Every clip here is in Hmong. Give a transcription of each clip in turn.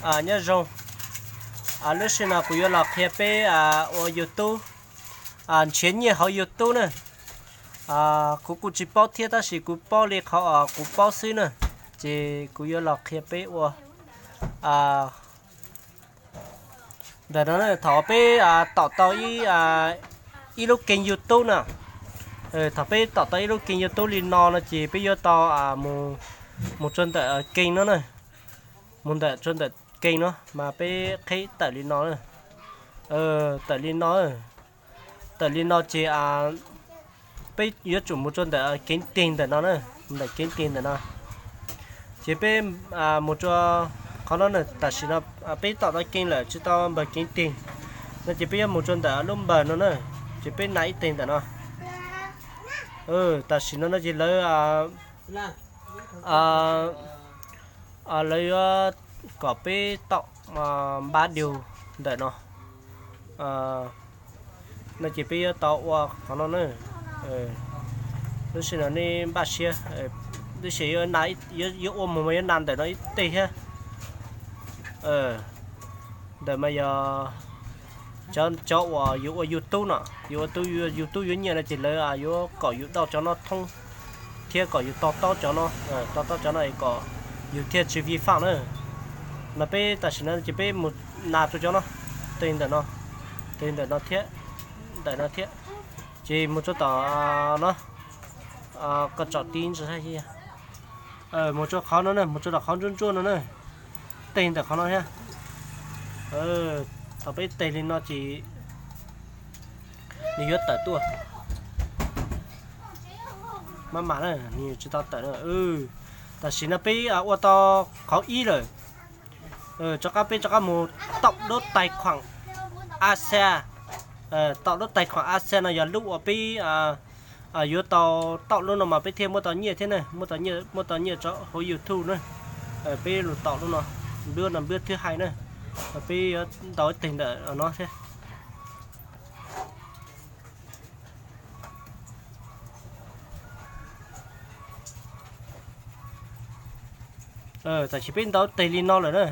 Nyob zoo, lub sij no kuv yuav los qhia peb ua YouTube, nrhiav nyiaj hauv YouTube na. Kuv kuj tsis paub thiab tab sis kuv paub li qhov kuv paub xwb na, ces kuv yuav los qhia peb ua ntawm no na. Thaum peb tom tau ib lub kênh YouTube na, thaum peb tom tau ib lub kênh YouTube li no no ces peb yuav tau mus rau ntawm kênh no na, mus ntawm rau ntawm kênh no mas peb qhib tawm li no, tawm li no, tawm li no ces peb yuav tsum mus rau ntawm kev teg ntawm no na, ntawm kev teg ntawm no. Ces peb mus rau qhov no na, tam sim no peb tom tau kênh lawm tsis tau npawg kev teg no ces peb yuav mus rau ntawm lub npawg no na, ces peb nas ib teg ntawm no. Tam sim no no ces lawv lawv yuav kom peb tom npab diu ntawm no no ces peb yuav tau ua qhov no na. Lub sij no nej npaj siab, lub sij yuav ua mus mas yuav nas ntawm no ib teg thiab. Ntawm mas yog cov uas yus ua YouTube no, yus ua YouTube yuav nyiaj no ces lawv yuav kom yus dauj cov no thoob thiab kom yus to taub cov no, to taub cov no es kom yus thiaj tsis vi phạm na. Mas peb tam sim no ces peb mus nas rau cov no, teg ntawm no, teg ntawm no thiab, ntawm no thiab, ces mus rau tom no, koj tsom tib ntsis, mus rau qhov no na, mus rau tom qhov ntsuab ntsuab no na, teg ntawm qhov no thiab. Thaum peb teg li no ces nws yuav tawm tuaj. Maj mam na, nws tsis tau tawm na. Tam sim no peb ua tau qhov ib lawm. Rov qab peb rov qab mus taum lub tais khuam A xa, taum lub tais khuam A xa no yog lub uas peb yuav tau taum lub no mas peb thiaj muaj tau nyiaj thiab na, muaj tau nyiaj, muaj tau nyiaj rau hauv YouTube na. Peb lug taum lub no, npab no npab thwb hais na, peb yuav ntaus ib teg ntawm no thiab. Tam sim peb ntaus teg li no lawm na,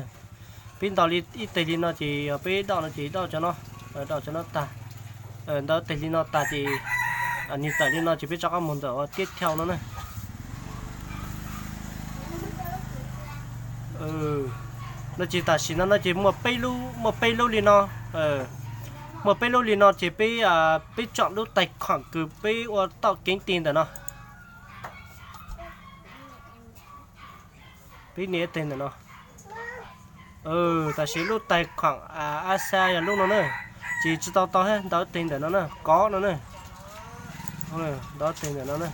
peb ntaus li ib teg li no ces yog peb dauj no ces dauj cov no, dauj cov no tag, ntaus teg li no tag ces nws tawm li no ces peb rov qab mus ntawm uas tiếp theo no na. No ces tam sim no no ces muaj peb lub, muaj peb lub li no, muaj peb lub li no ces peb, peb tsom lub tais khuam kws peb ua tau kev teg ntawm no. Peb nias teg ntawm no. Tam sim lub tais khuam A xa yog lub no na, ces tsis tau tau thiab, ntaus teg ntawm no na, kov no na, ntaus teg ntawm no na,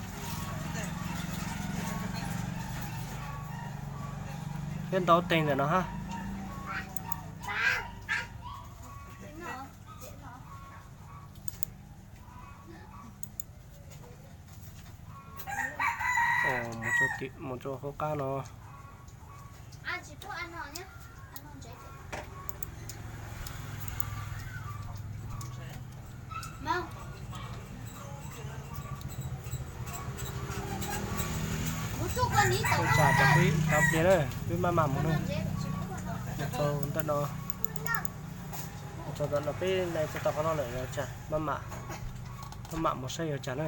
thiab ntaus teg ntawm no hab. Mus rau hauv qab no. Ua tsaug rau peb, tau pliag na, peb maj mam mus na. Mus txog ntawm no, mus txog ntawm no peb nai txog tau qhov no lawm, ua tsaug, maj mam, maj mam mus saib ua cas na.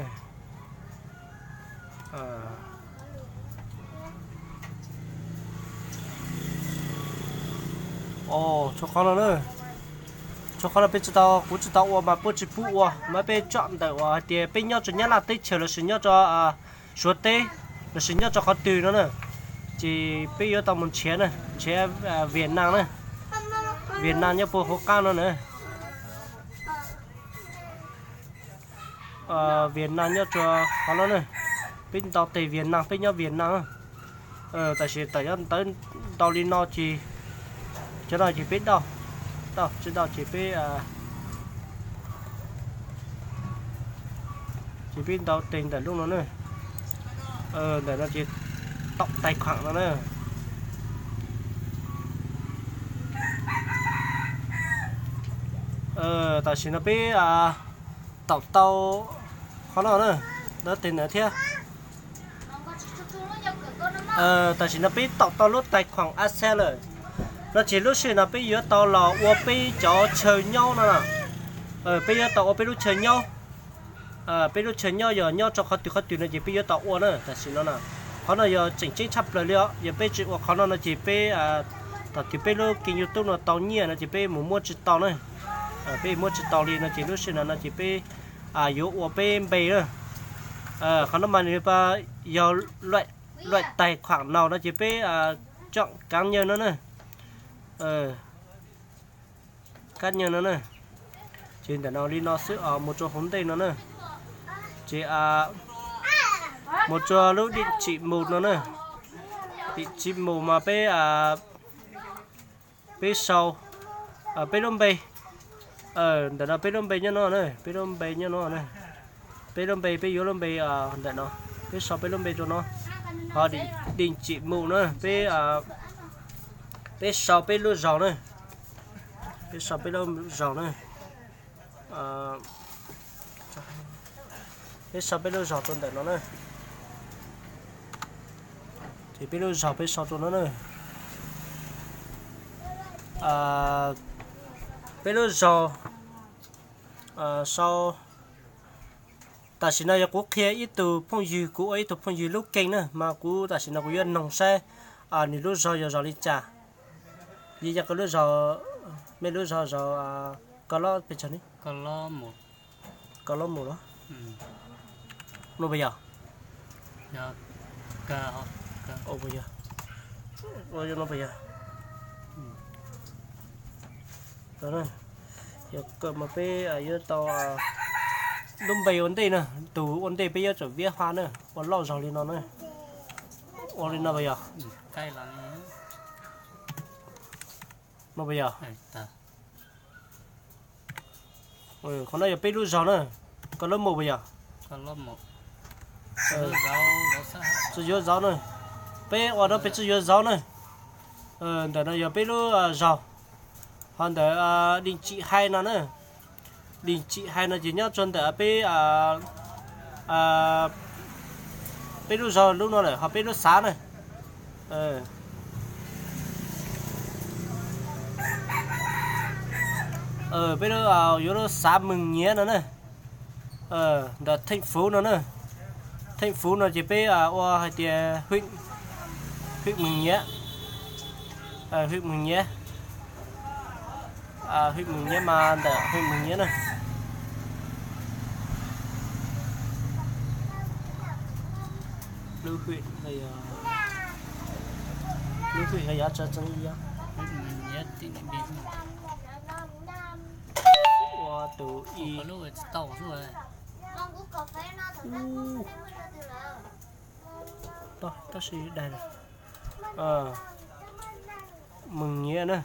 Txog qhov no na, txog qhov no peb tsis tau, kuv tsis tau ua mas puab tsis pub ua, mas peb tsom ntawm uas hais tias peb nyob rau Nyab Laj teb chaws lossis nyob rau Suav teb lossis nyob rau qhov twg no na, ces peb yuav tau mus nrhiav na, nrhiav Vietnam na, Vietnam nyob puag hauv qab no na. Vietnam nyob rau qhov no na, peb ntaus teg Vietnam, peb nyob Vietnam. Tam sim tawm nyob ntawd ntau li no ces, cov no ces peb dauj, dauj tsis dauj ces peb, ces peb ntaus teg ntawm lub no na. Ntawm no ces taum tais khuam no na. Tam sim no peb taum tau qhov no na, ntaus teg ntawm thiab. Tam sim no peb taum tau lub tais khuam A xa lawm. No ces lub sij hawm no peb yuav tau los ua peb cov chaw nyob no. Peb yuav tau ua peb lub chaw nyob. Peb lub chaw nyob yog nyob rau qhov twg qhov twg no ces peb yuav tau ua na tam sim no na. Qhov no yog tseem ceeb tshaj plaws li os, yog peb tsis ua qhov no no ces peb, thaum twg peb lub kênh YouTube no tau nyiaj no ces peb mus muab tsis tau na. Peb muab tsis tau li no ces lub sij hawm no no ces peb yuav ua peb npe na. Qhov no mas nws yog luaj tais khuam naus no ces peb coj kab nyawg no na. Kab nyawg no na. Ces ntawm no li no xwb os, mus rau hauv ntej no na. Ces mus rau lub dim tsim mus no na. Dim tsim mus mas peb, peb sau peb lub npe. Ntawm no peb lub npe nyob no na, peb lub npe nyob no na. Peb lub npe, peb yuav lub npe ntawm no, peb sau peb lub npe rau no. Ho dim tsim mus na, peb, peb sau peb lub zos na. Peb sau peb lub zos na. Peb sau peb lub zos rau ntawm no na. Ces peb lub zos peb sau rau no na. Peb lub zos sau. Tam sim no yog kuv qhia ib tug phooj ywg, kuv ua ib tug phooj ywg lub kênh na, mas kuv tam sim no kuv yuav noog saib nws lub zos yog zos li cas. Yeej yog koj lub zos, mej lub zos zos Koj Lob pes tsawg ne? Koj Lob mus los? No puas yog? Yog, no puas yog? Yog kawm mas peb yuav tau lub npe ua ntej na, tus ua ntej peb yuav tsum viab haj na, ua loj zog li no na. Ua li no puas yog? No puas yog? Qhov no yog peb lub zos na. Koj Lob mus puas yog? Tsis yuav zos na. Peb ua rau peb tsis yuav zos na. Ntawm no yog peb lub zos. Ho ntawm dim tsim hais no na. Dim tsim hais no ces nyob rau ntawm peb, peb lub zos lub no lawm ho peb lub xav na. Peb lub, yuav lub xav Mws Nyiav no na. Ntawm Theej Fuv no na. Theej Fuv no ces peb ua hais tias Hwj Mws Nyiav. Hwj Mws Nyiav. Hwj Mws Nyiav mas ntawm Hwj Mws Nyiav na. Lub hwj, lub hwj no yog tsa tsees yog ua tus i. Tab sis daig lawm. Mws Nyiav na.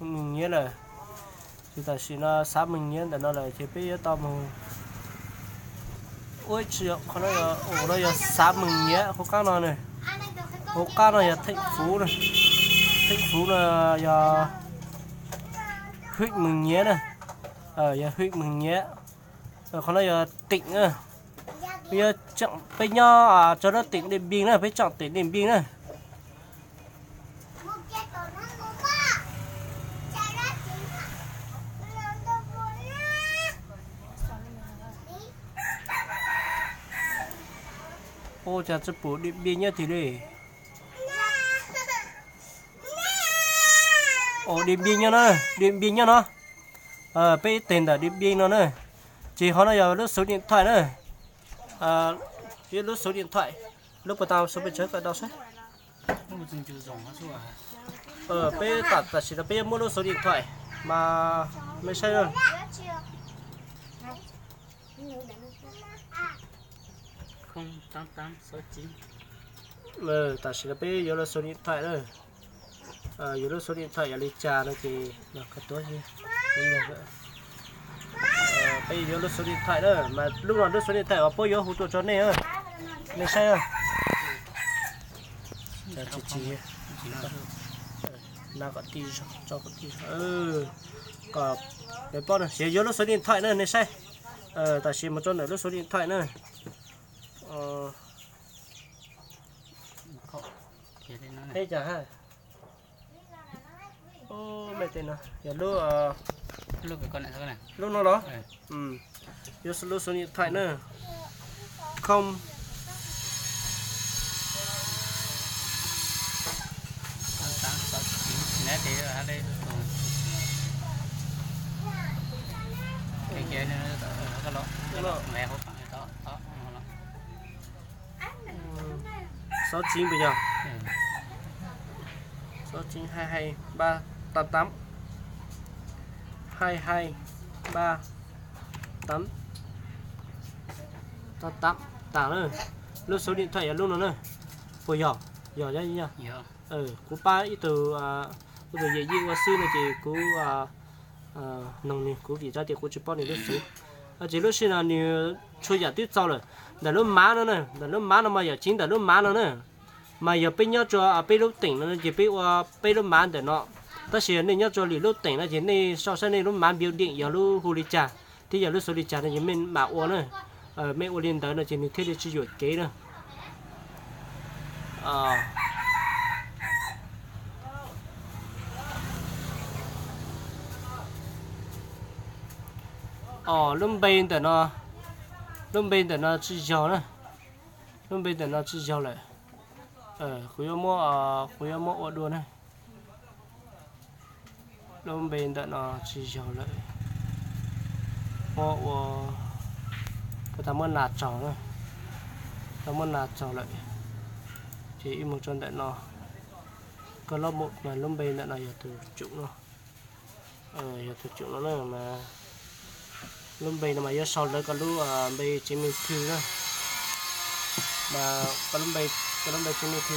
Mws Nyiav lawm. Ces tam sim no xav Mws Nyiav ntawm no lawm ces peb yuav tau mus ua tsi, qhov no yog xav Mws Nyiav hauv qab no na. Hauv qab no yog Theej Fuv na. Theej Fuv no yog Hwj Mws Nyiav na. Yog Hwj Mws Nyiav. Qhov no yog teem na. Peb yuav tseem, peb nyob rau lub teem Diaj Npij na, peb tseem teem Diaj Npij na. Ua cas tsis pum Diaj Npij nyob twg li? Ua Diaj Npij nyob na, Diaj Npij nyob no. Peb ib teg ntawm Diaj Npij no na. Ces qhov no yog lub xuv điện thoại na. Lub xuv điện thoại, lub puas tau xuv pes tsawg kawm tau saib. Peb tam, tam sim no peb yuav muab lub xuv điện thoại mas mej saib na. Tam sim no peb yuav lub xuv điện thoại na. Yuav lub xuv điện thoại yog li cas no ces los koj tuav. Peb yuav lub xuv điện thoại na, mas lub no lub xuv điện thoại uas puab yuav hu tuaj rau nej, nej saib. Na kom tij zog, tso kom tij zog. Kom peb paub na, yuav lub xuv điện thoại na nej saib. Tam sim mus rau ntawm lub xuv điện thoại na. Peb cas ha. Lub no los, yuav lub số điện thoại na, không Sáu chín bây giờ. Sáu chín hai hai ba tám tám. Hai hai ba tám tám. Tag na. Lub số điện thoại yog lub no na. Puas yog? Yog, yog. Kuv pab ib tug, ib tug yawm yij ua xwb no ces kuv noog nws, kuv vim rau tias kuv tsis paub nws lub xov. Ces lub sij no nws txhua yam twb txaus lawm. Ntawm lub mav no na, ntawm lub mav no mas yog chính ntawm lub mav no na. Mas yog peb nyob rua peb lub teem no ces peb ua peb lub mav ntawm no. Tab sis nej nyob rua lwm lub teem no ces nej sau saib nej lub mav npiu deem yog lub hu li cas thiab yog lub xov li cas no ces mej mam ua na. Mej ua li ntawd no ces nws thiaj li tsis yuam kev na. Os, lub npe ntawm no, lub npe ntawm no tsis yog na. Lub npe ntawm no tsis yog lawm. Kuv yuav muab, kuv yuav muab ua dua na. Lub npe ntawm no tsis yog lawm. Muab ua, kuv tau muab nas tsaug na. Tau muab nas tsaug lawm. Ces ib mus rau ntawm no. Koj lab mus mas lub npe ntawm no yog tus tsum no. Yog tus tsum no na mas lub npe no mas yuav sau lawv koj lub npe chứng minh thư na. Mas koj lub npe, koj lub npe chứng minh thư,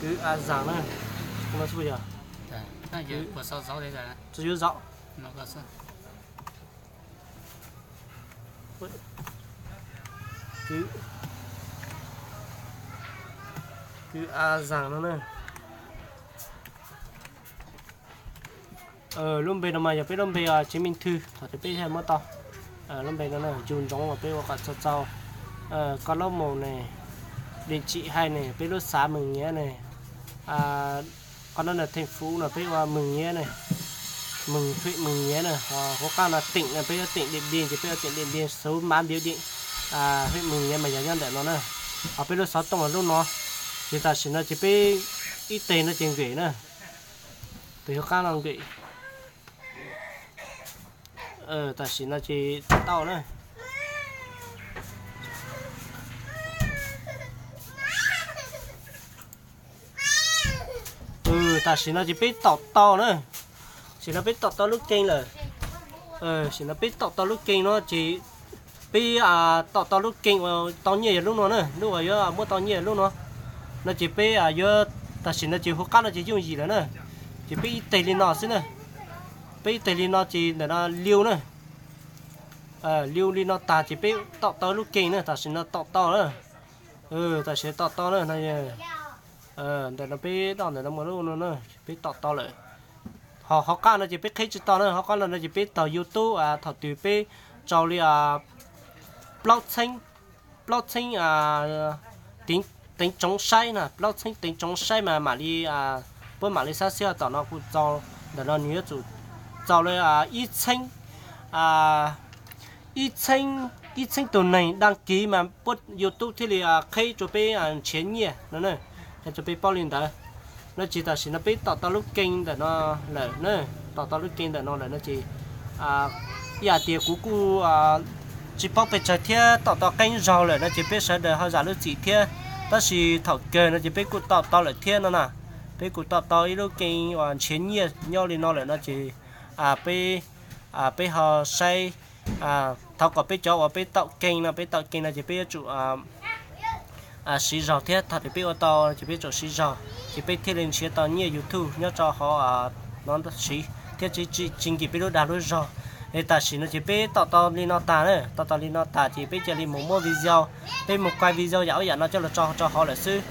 Cứ A Giàng na. Tsis yuav zaum. Cứ, Cứ A Giàng no na. Lub npe no mas yog peb lub npe chứng minh thư thaum twg peb thiaj muab tau. Lub npe no na, ncu ntsoov uas peb ua kom txaus txaus. Koj lab mus ne, địa chỉ hai ne, peb lub xã Mường Nhé ne. Qhov no na thành phố no peb ua Mường Nhé ne, Mường, huyện Mường Nhé na. Hauv qab no tỉnh no peb ua tỉnh Điện Biên ces peb ua tỉnh Điện Biên số má biểu điện, huyện Mường Nhé mas yog nyob ntawm no na. Ho peb lub xov tooj lub no. Ces tam sim no ces peb ib teg no ces nkem na. Tus hauv qab no nkem. Tam sim no ces tau na. Tam sim no ces peb tom tau na. Sim no peb tom tau lub kee lawm. Sim no peb tom tau lub kee no ces peb tom tau lub kee uas tau nyiaj yog lub no na, lub uas yuav muab tau nyiaj lub no. No ces peb yuav, tam sim no ces hauv qab no ces yooj yim lawm na. Ces peb ib teg li no xwb na. Peb ib teg li no ces ntawm no liu na. Liu li no tag ces peb tom tau lub kee na, tam sim no tom tau na. Tam sim tom tau na. Ntawm no peb doj ntawm no mus lub no na, peb tom tau lawm. Ho hauv qab no ces peb qhib tsis tau na, hauv qab no no ces peb taug YouTube thaum twg peb tau li plaub txheeb, plaub txheeb teev tsoov saib na, plaub txheeb teev tsoov saib mas mam li, puab mam li xab xiab tom no kuj txaus. Ntawm no nws yuav tsum txaus li ib txheeb, ib txheeb, ib txheeb tus neeg đăng ký mas puab YouTube thiaj li qhib rua peb nrhiav nyiaj no na, qhib rua peb paub li ntawd. No ces tam sim no peb tom tau lub kee ntawm no lawm na, tom tau lub kee ntawm no lawm no ces ib yam tias kuv kuj tsis paub pes tsawg thiab tom tau qeeb zaug lawm no ces peb sawv daws ho zam lub txim thiab. Tab sis thaum kawg no ces peb kuj tom tau lawm thiab no na. Peb kuj tom tau ib lub kee uas nrhiav nyiaj nyob li no lawm no ces peb, peb ho saib, thov kom peb cov uas peb taum kee no, peb taum kee no ces peb yuav tsum siv zog thiab, thaum twg peb ua tau ces peb tsum siv zog, ces peb thiaj li nrhiav tau nyiaj YouTube nyob rau hauv no siv thiab tsis, tsis nkim peb lub dag lub zog. Es tam sim no ces peb tom tau li no tag na, tom tau li no tag ces peb cia li mus muab video, peb mus quay video yam ub yam no coj los tso rau hauv lawm xwb.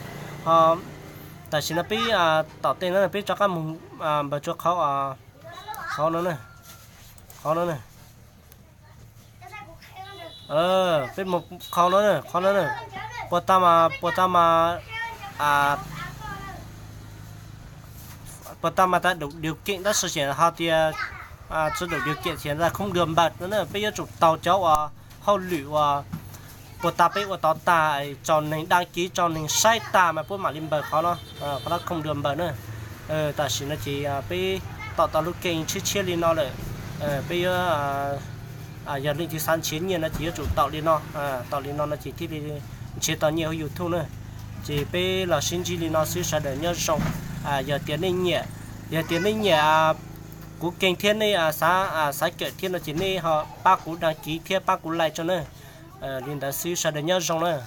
Ho tam sim no peb tom tej no peb rov qab mus npaws rua qhov, qhov no na, qhov no na. Peb mus qhov no na, qhov no na. Puas tau mas, puas tau mas, Puas tau mas tau đủ điều kiện, tab sis ho tias tsis đủ điều kiện ces không được nộp no na. Peb yuav tsum tau cov uas hauj lwm uas puas tau peb ua tau tag, tso neeg đăng ký, tso neeg saib tag mas puab mam li npawg qhov no, qhov no không được nộp na. Tam sim no ces peb tau tau lub kênh tshiab tshiab li no lawm, peb yuav, yog leej twg xav nrhiav nyiaj no ces yuav tsum tau li no, tau li no no ces thiaj li nrhiav tau nyiaj hauv YouTube na. Ces peb los sib ntsib li no xwb, sawv daws nyob zoo. Yog tias nej nyiam, yog tias nej nyiam kuv kênh thiab nej xav, xav kawm thiab no ces nej ho pab kuv đăng ký thiab pab kuv like tso na. Li ntawd xwb, sawv daws nyob zoo na.